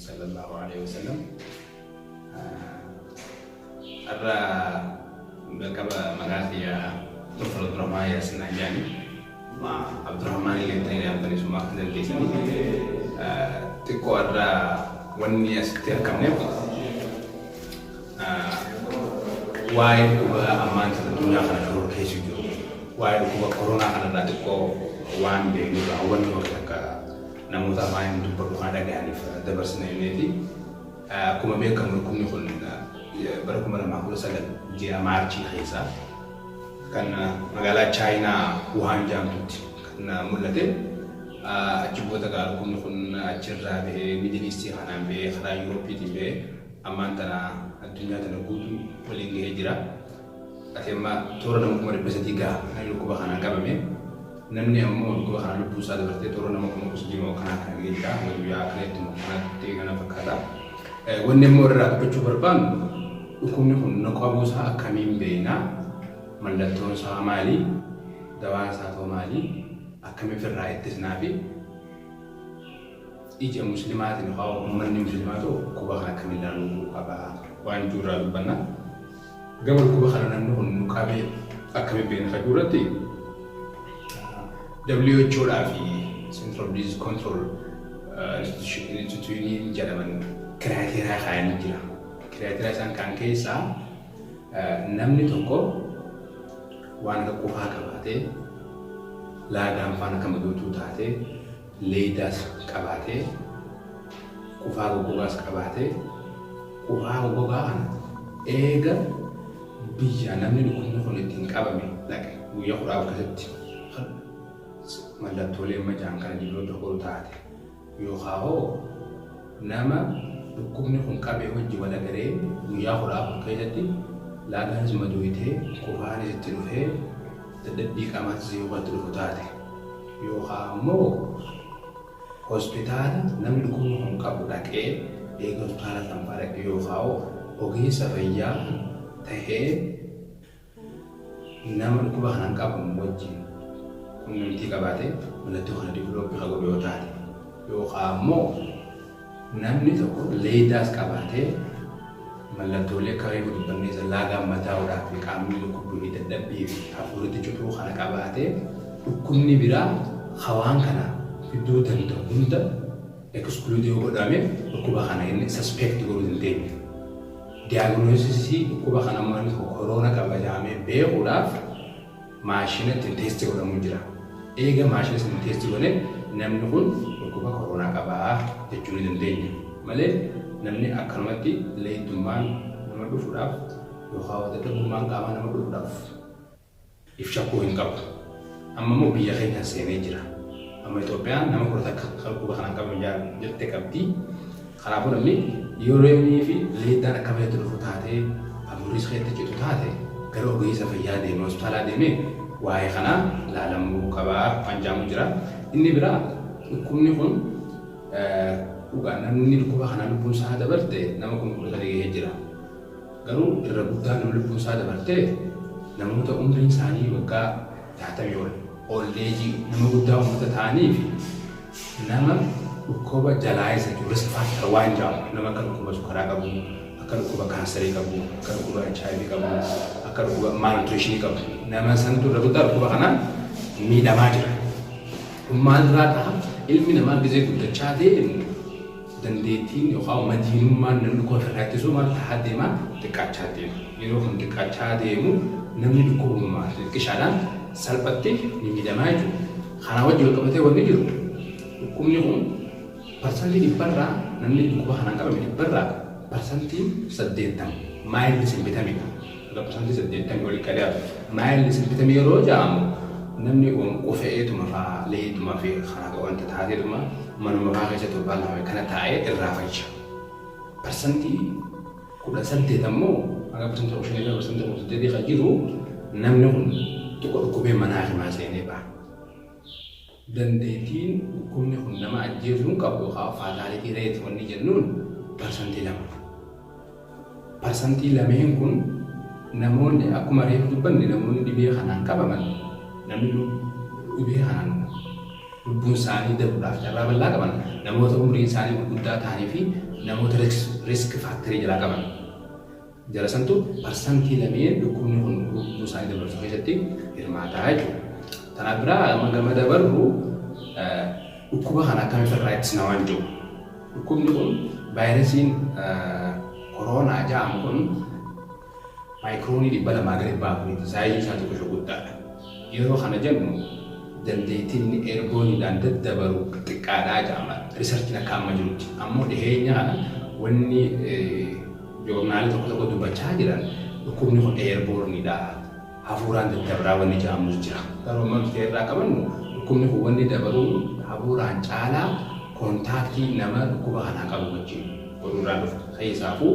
Sallallahu alaihi wasallam. Har'a jalqaba maqaa kiyya Dr. Abdurrahmaan Yaasin Ajaani. Ma Abdurrahmaan illee ta'ee yaamtanii suma akka dandeessanii. Xiqqoo har'a wanni asitti argamneef waa'ee dhukkuba ammaan tana addunyaa kana shororkeessu jiru, waa'ee dhukkuba koronaa kanarraa xiqqoo waan beeknurraa hubannoo akka namoota afaan hin dubbadhu kana dhaga'aniif dabarsina jenneeti. Akkuma beekamu dhukkubni kun bara 2019 ji'a Maarchii keessa kan magaalaa Chaayinaa Wuhaan jedhamtutti kan mul'ate. Achi booda gaa dhukkubni kun achirraa bahee Middle East kanaan bahee, karaa Yuurooppiitiin bahee, ammaan tana addunyaa tana guutuu waliin gahee jira. Ati amma toora nama 300,000 gaha namni dhukkuba kanaan qabame. Namni ammoo dhukkuba kanaan lubbuun isaa dabartee toora nama 13,000 moo kanaa kana gahee jira. Hanga guyyaa kaleetti moo kanatti kana fakkaata. Wanni ammoo irraa dubbachuu barbaannu, dhukkubni kun nu qabuu isaa akkamiin beekna? Mallattoon isaa maali? Dawaan isaa too maali? Akkamiin ofirraa ittisnaa fi ija muslimaatiin yookaan uummanni muslimaa ta'u dhukkuba kana akkamiin ilaaluu qaba waan jiru irraa dubbanna. Gama dhukkuba kana namni kun nu qabee akkamiin beekna kan jiru irratti WHO dhaa fi Central Disease Control Institute jedhaman criteria kaa'anii jira. Criteria isaan kaan keessaa namni tokko waan akka qufaa qabaatee, laagaan faana akka madootuu taatee, leeydaas qabaatee, qufaa goggogaas qabaatee, qufaa goggogaa kana eega biyya namni dhukkubni kun ittiin qabame dhaqe guyyaa 14 keessatti mallattoolee amma ja'an kana develop godhu taate, yookaan hoo nama dhukkubni kun qabe wajji wal agaree guyyaa 14 keessatti laagaanis madooytee, qufaanis itti dhufee, dadhabbii qaamaatis yoo itti dhufu taate, yookaan ammoo hospitaala namni dhukkubni kun qabu dhaqee, eega hospitaala sanfaa dhaqee, yookaan ogeessa fayyaa tahee nama dhukkuba kanaan qabamu wajjin qunnamtii qabaate mallattoo kana develop ka godhu yoo taate, yookaan ammoo namni tokko leeydaas qabaatee mallattoolee akka reefu dubbannee isa laagaan madaa'uudhaa fi qaamni dhukkubbii fi dadhabbii fi hafuuritti cituu kana qabaatee, dhukkubni biraa hawaan kana fiduu danda'u hunda exclude yoo godhame dhukkuba kana inni suspect godhuu dandeenya. Diagnosis dhukkuba kana immoo namni tokko koroona qaba jedhamee beekuudhaaf maashina ittiin test godhamu jira. Eega maashina ittiin test godhe namni kun dhukkuba koronaa qabaa jechuu ni dandeenya. Malee namni akkanumatti leeddummaan nama dhufuudhaaf yookaan dadhabummaan qaamaa nama dhufuudhaaf if shakkuu hin qabu. Amma immoo biyya keenya seenee jira. Amma Itoophiyaan nama 11 kan dhukkuba kanaan qabame jette qabdi. Kanaafuu namni yeroo inni fi leeddaan akka malee dhufu taatee, hafuurris keetti citu taate, gara ogeessa fayyaa deemee, hospitaalaa deemee waa'ee kanaa laalamuu qabaa waan jedhamu jira. Inni biraa dhukkubni kun dhugaa namni dhukkuba kanaan lubbuun isaa dabarte nama 13,000 gahee jira. Garuu irra guddaan nama lubbuun isaa dabarte namoota umriin isaanii waggaa 60 ol, old age, nama guddaa uummata ta'anii fi nama dhukkuba jalaa isa jiru, risk factor waan jedhamu, nama akka dhukkuba sukkaraa qabu, akka dhukkuba kaansarii qabu, akka dhukkuba HIV qabu, akka dhukkuba malnutrition qabu. Nama santu irra guddaa dhukkuba kanaan miidhamaa jira. Kun maalirraa ta'a? Ilmi namaa gizee guddachaa deemu dandeettiin yookaan madiinummaan namni dhukkuba ofirraa ittisuu maal tahaa deema? Xiqqaachaa deema. Yeroo kun xiqqaachaa deemu namni dhukkubuma xiqqishaadhaan salphatti ni miidhamaa jechuudha. Kanaa wajjin wal qabatee wanni jiru, dhukkubni kun 100%, namni dhukkuba kanaan qabame 80% mild symptomidha. 80% olii kan dhiyaatu. Mild symptom yeroo jedhamu namni qufe'eetuma fa'aa, leetuma fi kana wanta taateetuma manuma fa'aa keessa torbaan 2 kana taa'ee irraa fayya. 18% ammoo, haga 15% fi 18% kan jiru, namni kun xiqqoo dhukkubee manaa himaa seenee ba'a. Dandeettiin dhukkubni kun nama ajjeesuun qabu yookaan fatality rate wanni jennuun 2%. 2% kun namoonni akkuma reefu dubbanne namoonni dhibee kanaan qabaman, namni dhibee kanaan Lubbuun isaanii darbuudhaaf carraa bal'aa qaban namoota umriin isaanii gurguddaa ta'anii fi namoota risk factorii jalaa qaban. Jara santu parsantii lameen dhukkubni kun lubbuu isaanii dabarsu keessatti hirmaataa jechuudha. Tanaaf biraa amma gama dabarru, dhukkuba kana akkamitti irraa ittisna waan jiru. Dhukkubni kun, vaayirasiin koronaa jedhamu kun, maayikroonii 200 gara 400ti. Sizeii isaa xiqqoo guddaadha. Yeroo kana jennu dandeettiin inni airborneiidhaan daddabaru xiqqaadhaa jedhama. Researchiin akka amma jirutti. Ammoo dhiheenya kana wanni joornaalii tokko tokko dubbachaa jiran, dhukkubni kun airborneiidha. Hafuuraan daddabraa wanni jedhamus jira. Garuu amma nuti irraa qabannu, dhukkubni kun wanni dabaruun hafuuraan caalaa contactii nama dhukkuba kanaa qabu wajjin godhuurraan dhufa. Keessaafuu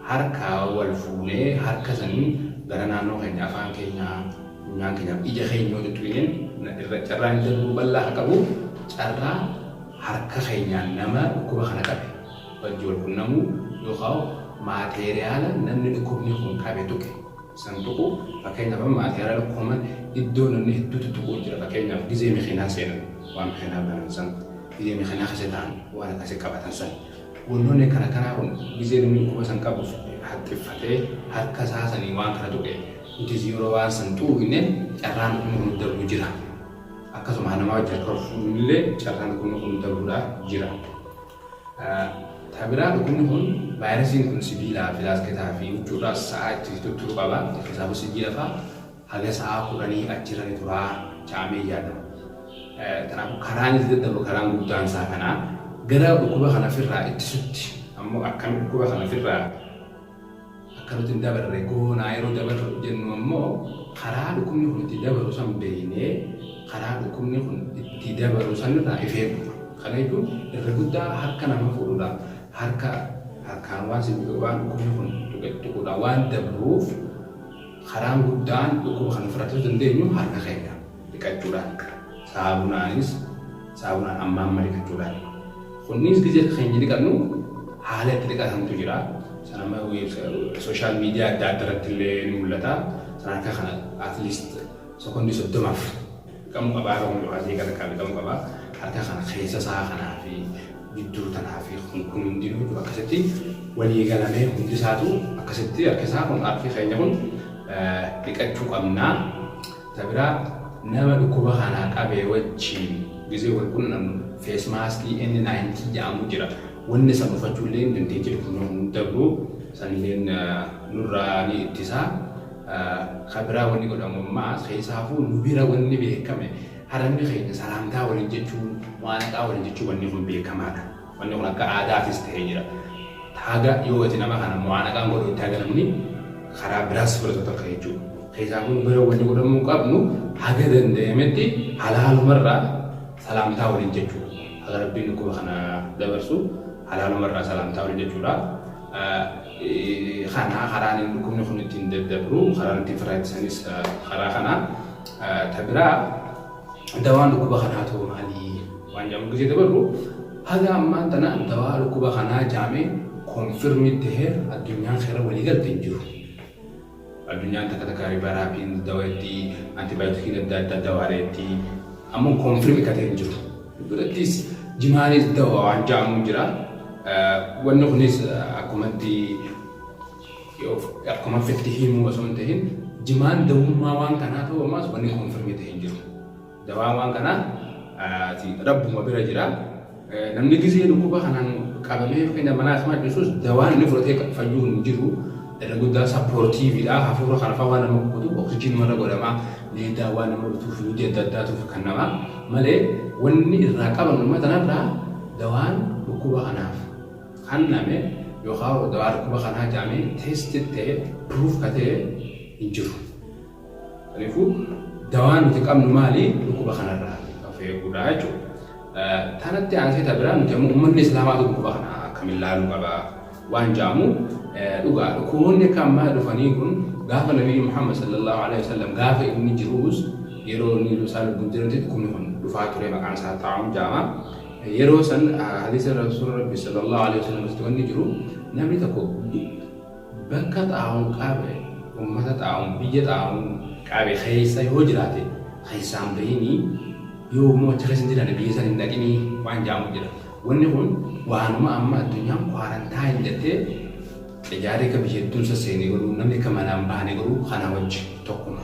harka wal fuunee harka sanii gara naannoo keenya, afaan keenya, funyaan keenya, ija keenya yoo tuttuqneen irra carraan darbuu bal'aa akka qabu, carraa harka keenyaan nama dhukkuba kana qabe wajji wal qunnamuu yookaan maateeriyaala namni dhukkubni kun qabe tuqe san tuqu. Fakkeenyaaf, amma maateeriyaala common iddoo namni hedduu tuttuquu jira. Fakkeenyaaf, gizee makiinaa seenan, waan makiinaa banan san, gizee makiinaa keessa ta'an, waan akkasii qabatan san, wantoonni akkana kanaa kun gizee namni dhukkuba san qabu haxxiffatee harka isaa sanii waan kana tuqe, nutis yeroo waan san tuqne carraan dhukkubni kun darbu jira. Akkasuma nama wajji harka fuudhullee carraan dhukkubni kun darbuudha jira. Tabiraa dhukkubni kun, vaayirasiin kun, sibiilaa fi laasketaa fi huccuudhaas sa'aa itti tutturuu qaba. Kanaafuu sibiila fa'aa haga sa'aa 10 achirra ni turaa jedhamee yaadama. Kanaafuu karaan itti daddarbu, karaan guddaan isaa kanaa. Gara dhukkuba kana ofirraa ittisutti ammoo, akkami dhukkuba kana ofirraa akka nuti hin dabarre goonaa yeroo dabarru jennu ammoo, karaa dhukkubni kun itti dabaru san beeknee karaa dhukkubni kun itti dabaru sanirraa if eeguudha. Kana jechuun irra guddaa harka nama fuudhuudha. Harka harkaan waan waan dhukkubni kun tuquudha waan dabruuf, karaan guddaan dhukkuba kana ofirraa ittisuu dandeenyu harka keenya dhiqachuudhaan. Saabunaanis, saabunaan amma amma dhiqachuudhaan. Kunis gizee keenya dhiqannu haala itti dhiqatantu jira. Sana amma social media adda addaa irratti illee ni mul'ata. Sana harka kana at least sekondii 30f dhiqamuu qabaa, yeroo hundumaa deeqa takkaaf dhiqamuu qabaa. Harka kana keessa isaa kanaa fi gidduu tanaa fi kun kun hundinuu akkasitti walii galamee hundi isaatu akkasitti harki isaa kun, harki keenya kun dhiqachuu qabnaa. Ta biraa, nama dhukkuba kanaa qabee wajjiin gizee wal qunnamnu face maskii N90 jedhamu jira. Wanni san uffachuu illee hin dandeechi dhukkubni kun dabru sanilleen nurraa ni ittisa. Ka biraa wanni godhamu ammaa keessaafuu nu bira wanni beekame, haramni keenya salaamtaa waliin jechuun, waan haqaa waliin jechuun, wanni kun beekamaadha. Wanni kun akka aadaatis ta'ee jira. Haga yoo ati nama kana waan haqaan godhu itti haga namni karaa biraas fudhatu takka jechuudha. Keessaafuu nu bira wanni godhamuu qabnu haga danda'ametti halaalumarraa salaamtaa waliin jechuudha. Haga Rabbiin dhukkuba kana dabarsu halaalumarraa salaamtaa waliin jechuudha. Kana karaan dhukkubni kun ittiin daddabru, karaan ittiin ofirraa ittisanis karaa kana. Ta biraa, dawaan dhukkuba kanaa ta'u maali waan jedhamu gisee dabarru, haga ammaan tana dawaa dhukkuba kanaa jedhamee confirm tahee addunyaan keera walii galte hin jiru. Addunyaan takka takka nevirapine dawaatti, antibiyootikiin adda addaa dawaareetti, ammoo confirm ka ta'e hin jiru. Birattis jimaanis dawaa waan jedhamu jira. Wanni kunis akkumatti akkuma fetti himuu osoo hin ta'in, jimaan dawummaa waan kanaa ta'u ammaas wanni confirm ta'e hin jiru. Dawaan waan kanaa rabbuma bira jira. Namni gisee dhukkuba kanaan qabamee fakkeenya mana asimaa jirsus dawaan inni fudhatee fayyuu hin jiru. Irra guddaa supportiveidha. Hafuura kana fa'aa waan nama kukkutu oksijiin marra godhamaa, leedaa waan nama dhuftuuf, fluidii adda addaatuuf kan namaa malee, wanni irraa qaban uummata kanarraa dawaan dhukkuba kanaaf kenname yookaan dawaa dhukkuba kanaa jedhamee test ta'e, proof ka ta'e hin jiru. Kanaafuu dawaan nuti qabnu maali? Dhukkuba kanarraa of eeguudha jechuudha. Tanatti aansee ta biraa, nuti ammoo uummanni Islaamaatu dhukkuba kana akkamiin ilaaluu qaba waan jedhamu. Dhugaa, dhukkuboonni akka ammaa dhufanii kun gaafa Nabiyyi Muhammad sallallahu alaihi wasallam, gaafa inni jiruus, yeroo inni isaa lubbuun jirutti dhukkubni kun dhufaa ture, maqaan isaa xaa'uun jedhama. Yeroo san hadiisa Rasuula Rabbi sallallahu alaihi wasallam keessatti wanni jiru, namni tokko bakka xaa'uun qabe, uummata xaa'uun, biyya xaa'uun qabe keessa yoo jiraate keessaan bahinii. Yoo immoo achi keessa hin jiraanne biyya san hin dhaqinii waan jaamu jira. Wanni kun waanuma amma addunyaan quarantine jettee xiyyaarri akka biyya hedduun sasseene godhuu, namni akka manaan baane godhuu kana wajji tokkuma.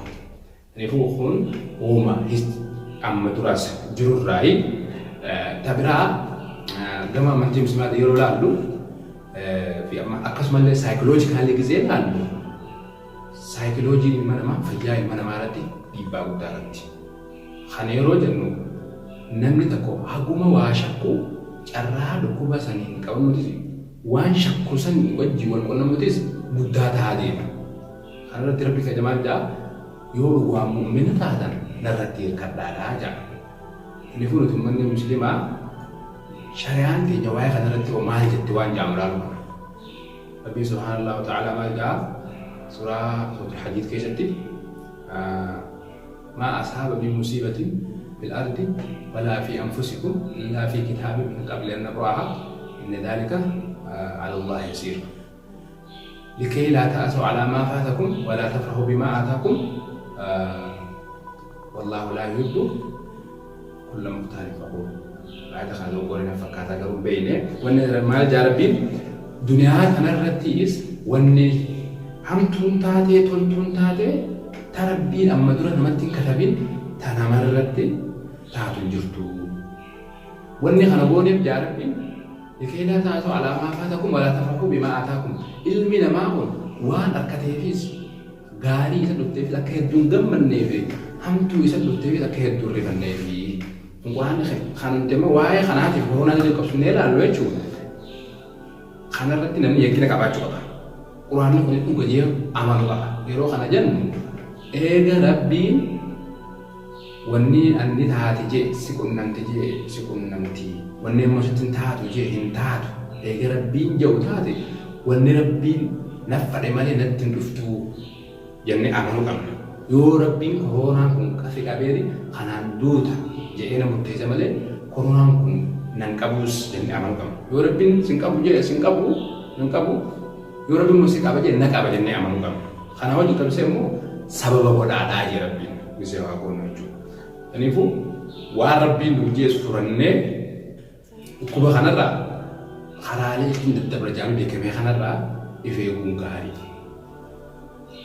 Kanaafuu kun uuma amma duraas jirurraayi. Ta biraa gama amantii musliimaatti yeroo laallu fi amma akkasumallee psychologically gisee laallu, saayikiloojiin ilma namaa fayyaa ilma namaa irratti dhiibbaa guddaa qabdi. Kana yeroo jennu, namni tokko haguma waa shakku carraa dhukkuba saniin qabamuutis waan shakku san wajjin wal qunnamuutis guddaa tahaa deema. Kana irratti Rabbi keenya maal jedha? Yoo dhugumaan mu'mina taatan narratti hirkadhaadha jedha. Kanaafuu nuti uummanni musliimaa shari'aan teenya waa'ee kana irratti hoo maal jetti waan jedhamu ilaaluu qabna. Rabbiin subhaanallahi wa ta'ala maal jedha? Suuraa Suuratul Hadiid keessatti, "ما أصاب من مصيبة في الأرض ولا في أنفسكم إلا في كتاب من قبل أن نبرأها إن ذلك على الله يسير لكي لا تأسوا على ما فاتكم ولا تفرحوا بما آتاكم والله لا يحب كل مختال فخور." Ayata kana dogoggorina fakkaataa garuu beeyne. Wanni maal jaa Rabbiin? Duniyaa kanarrattis wanni hamtuun taatee toltuun taatee ta Rabbiin amma dura namatti hin katabin ta namarratti taatu hin jirtu. Wanni kana gooneef, jaa Rabbiin, لكي لا تأسوا على ما فاتكم ولا تفرحوا بما آتاكم. Ilmi namaa kun waan harkateefis gaarii isa dhufteefis akka hedduun gammanneef, hamtuu isa dhufteefis akka hedduun rifanneefi. Waan kan nuti amma waa'ee kanaatiif koronaa jalqabsiifnee ilaallu jechuudha. Kanarratti namni yakkina qabaachuu qaba. Quraanni kun dhuga jee amanuu qaba. Yeroo kana jennu, eega Rabbiin wanni anni taate jee si qunnamti jee si qunnamti, wanni immoo sitti hin taatu jee hin taatu, eega Rabbiin jedhu taate, wanni Rabbiin naffadhe malee natti hin dhuftuu jennee amanuu qabna. Yoo Rabbiin koronaan kun qafi qabeeri kanaan duuta jedhee na murteessa malee koronaan kun nan qabuus jennee amanuu qabna. Yoo Rabbiin sin qabu jedhe sin qabu, nan qabu. Yoo Rabbiin immoo si qaba jedhe na qaba jennee amanuu qabna. Kana wajjin qabsee immoo sababa godhaadhaa jee Rabbiin gisee waa goonu jechuudha. Kanaafuu waan Rabbiin nu jeessu furannee dhukkuba kanarraa karaalee ittiin daddabra jedhamee beekamee kanarraa if eeguun gaarii.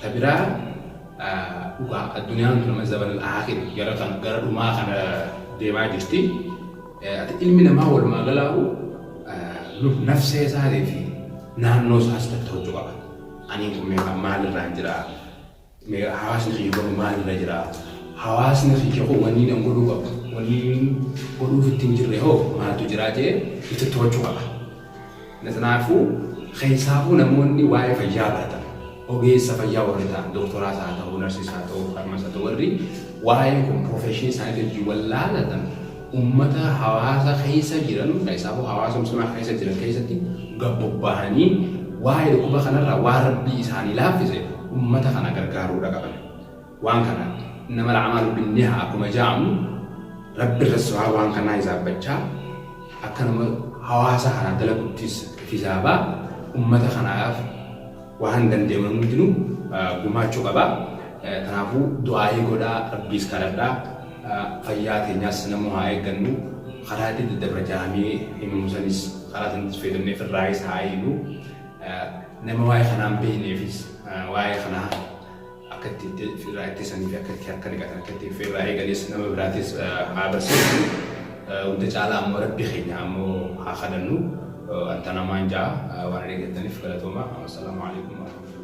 Ta biraa, dhugaa addunyaan tun amma زمن الآخر gara kan gara dhumaa kana deemaa jirti. Ati ilmi namaa walumaa galaa'u nafsee isaatii fi naannoo isaas tatta'achuu qaba. Ani kun meeqa maalirraan jira? Hawaasni kiyya kun maalirra jira? Hawaasni kiyya kun wanni nan godhuu qabu, wanni godhuuf ittiin jirre hoo maaltu jira jee itti to'achuu qaba. Kanaafuu keessaafuu namoonni waa'ee fayyaa baratan, ogeessa fayyaa warri ta'an, dooktoraas haa ta'u, narsiis haa ta'u, faarmaas haa ta'u, warri waa'ee kun profession isaanii wajjin wallaalatan ummata hawaasa keessa jiran, keessaafuu hawaasa musliimaa keessa jiran keessatti gabbobbahanii waa'ee dhukkuba kanarraa waan Rabbii isaanii laaffise ummata kana gargaaruudha qaban. Waan kana إنما الأعمال بالنية akkuma jedhamu, Rabbi irra waan kanaa hisaabbachaa akka nama hawaasa kana dalaguttis hisaabaa ummata kanaaf waan dandeenyu hundinuu gumaachuu qaba. Kanaafuu du'aayii godhaa, Rabbiis kadhadhaa, fayyaa teenyaas namuu haa eeggannu, karaa itti daddabra jaamee himamu sanis karaa sanatti fayyadamnee firraayis haa eegnu. Nama waa'ee kanaan beekneefis waa'ee kanaa akka itti firraa ittisanii fi akka itti harka dhiqatan, akka itti firraa eeganis nama biraatis haa barsiisnu. Hunda caalaa ammoo Rabbi keenya ammoo haa kadhannu. Anta namaan ja'a waan dhaggeeffataniif galatooma. السلام عليكم ورحمة.